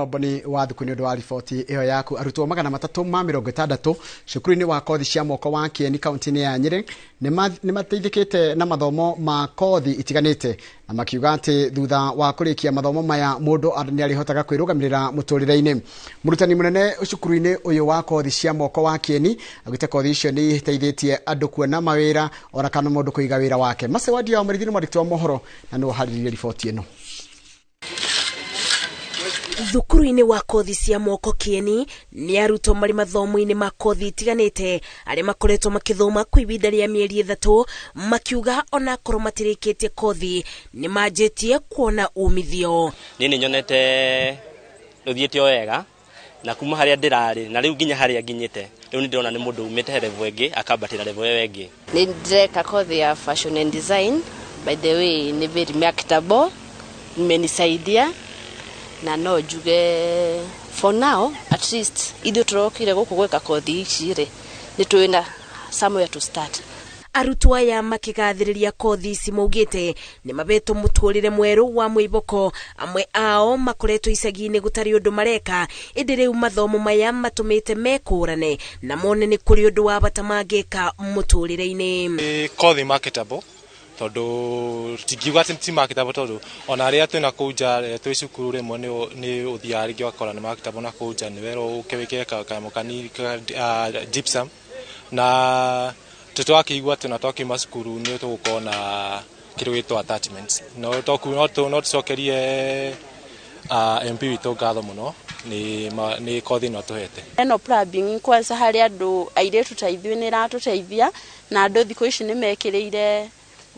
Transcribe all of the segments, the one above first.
Boni wa thuku nĩ ũndũ wa riboti ĩyo yaku. Arutwo 360 cukuru-inĩ wa kothi cia moko wa Kieni kaunti-inĩ ya Nyĩrĩ nĩ mateithĩkĩte na mathomo ma kothi itiganĩte, na makiuga atĩ thutha wa kũrĩkia mathomo maya mũndũ nĩ arĩhotaga kwĩrũgamĩrĩra mũtũrĩre-inĩ. Mũrutani mũnene cukuru-inĩ ũyũ wa kothi cia moko wa Kieni augĩte kothi icio nĩ iteithĩtie andũ kuona mawĩra ona kana mũndũ kũiga wĩra wake. Mace Wadia wa Mũrĩithi nĩ mwandĩki wa mohoro na nĩwe ũharĩrĩirie riboti ĩno. Thukuru-inĩ wa kothi cia moko Kieni nĩ arutwo marĩ mathomo-inĩ ma kothi itiganĩte arĩa makoretwo makĩthoma kwa ihinda rĩa mĩeri 3, makiuga onakorwo matirĩkĩtie kothi nĩ manjĩtie kuona umithio. Niĩ nĩ nyonete rũthiĩte o wega na kuma harĩa ndĩrarĩ na rĩu nginya harĩa nginyĩte rĩu nĩ ndĩrona nĩ mũndũ umĩte level ĩngĩ akambatĩra level ĩyo ĩngĩ. Nĩ ndĩreka kothi ya fashion and design. By the way, nĩ very marketable, imenisaidia na no njuge for now at least ithuĩ tũrokire gũkũ gwĩka kothi ici rĩ, nĩ twĩna somewhere to start. Arutwo aya makĩgathĩrĩria kothi ici maugĩte nĩ mabetwo mũtũrĩre mwerũ wa mwĩboko. Amwe ao makoretwo icagi-inĩ gũtarĩ ũndũ mareka, ĩndĩ rĩu mathomo maya matũmĩte mekũrane na mone nĩ kũrĩ ũndũ wa bata mangĩka mũtũrĩre-inĩ. Kothi marketable tondũ tingiuga atĩ ti marketable, tondũ ona arĩa twĩna kũu nja twĩ cukuru rĩmwe nĩ ũthiaga rĩngĩ ũgakora nĩ marketable na kũu nja, nĩ werwo ũke wĩke kanyamũ kanini gypsum, na tũtwakĩigua atĩ ona twakiuma cukuru nĩ tũgũkorwo na kĩndũ gĩtwo attachments. No tũcokerie MP witũ ngatho mũno nĩ kothi ĩno atũhete. Ĩno plumbing kwanza harĩ andũ airĩtu ta ithuĩ nĩ ĩratũteithia, na andũ thikũ ici nĩ mekĩrĩire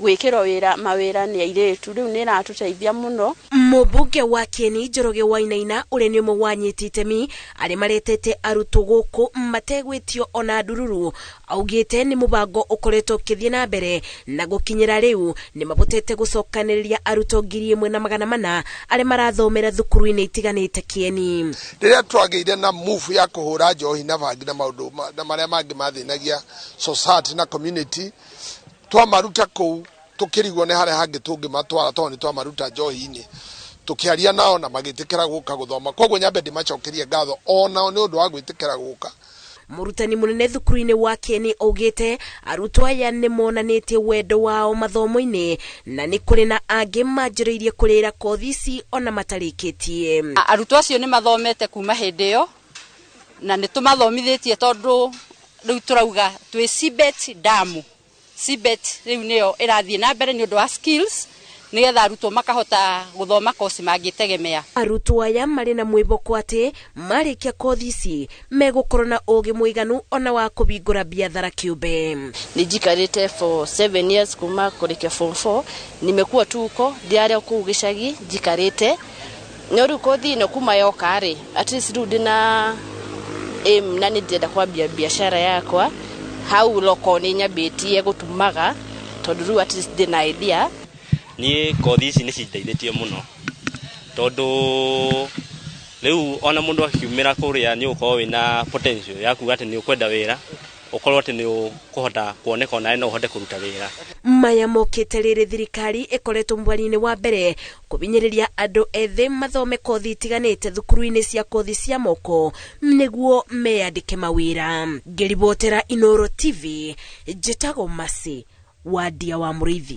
gwĩkĩrwo wĩra mawĩra nĩ airĩtu, rĩu nĩ ĩratũteithia mũno. Mũmbunge wa Kieni Njoroge Wainaina ũrĩa nĩ ũmwe wa anyiti itemi arĩa maretete arutwo gũkũ mategwĩtio ona ndururu augĩte nĩ mũbango ũkoretwo ũkĩthiĩ na mbere na gũkinyĩra rĩu nĩ mabotete gũcokanĩrĩria arutwo 1400 arĩa marathomera thukuru-inĩ itiganĩte Kieni. Rĩrĩa twagĩire na move ya kũhũra njohi na bangi na maũndũ na marĩa mangĩ mathĩnagia society na community, twamaruta kũu tũkĩrigwo nĩ harĩa hangĩ tũngĩmatwara tondũ nĩ twamaruta njohi-inĩ, tũkĩaria nao na magĩtĩkĩra gũka gũthoma. Koguo nyambe ndĩmacokerie ngatho onao nĩ ũndũ wa gwĩtĩkĩra gũka. Mũrutani mũnene thukuru-inĩ wa Kieni augĩte arutwo aya nĩ monanĩtie wendo wao mathomo-inĩ na nĩ kũrĩ na angĩ manjĩrĩirie kũrĩra kothi ici ona matarĩkĩtie. Arutwo acio nĩ mathomete kuma hĩndĩ ĩyo na nĩ tũmathomithĩtie tondũ rĩu tũrauga twĩ CBET damu. CBET rĩu nĩyo ĩrathiĩ na mbere nĩ ũndũ wa skills nĩgetha arutwo makahota gũthoma kosi mangĩtegemea. Arutwo aya marĩ na mwĩhoko atĩ marĩkia kothi ici megũkorwo na ũgĩ mũiganu ona wa kũhingũra biathara kĩũmbe. Nĩ njikarĩte for 7 years kuma kũrĩkia form 4, nimekuwa tu huko ndiarĩ kũu gĩcagi njikarĩte, no rĩu kothi ĩno kuma yoka rĩ, at least rĩu ndĩna aim na nĩ ndĩrenda kwambia biacara yakwa hau loko nĩ nyambĩtie gũtumaga tondũ rĩu at least ndĩna idea. Niĩ kothi ici nĩ cindeithĩtie mũno tondũ rĩu ona mũndũ akiumĩra kũrĩa nĩ ũgũkorwo wĩna potential ya kuga atĩ nĩ ũkwenda wĩra, ũkorwo atĩ nĩ ũkũhota kuoneka onawe no ũhote kũruta wĩra. Maya mokĩte rĩrĩ thirikari ĩkoretwo mweri-inĩ wa mbere kũhinyĩrĩria andũ ethĩ mathome kothi itiganĩte thukuru-inĩ cia kothi cia moko nĩguo meyandĩke mawĩra. Ngĩribotera Inooro TV, njĩtagwo Mercy Wandia wa Mũrĩithi.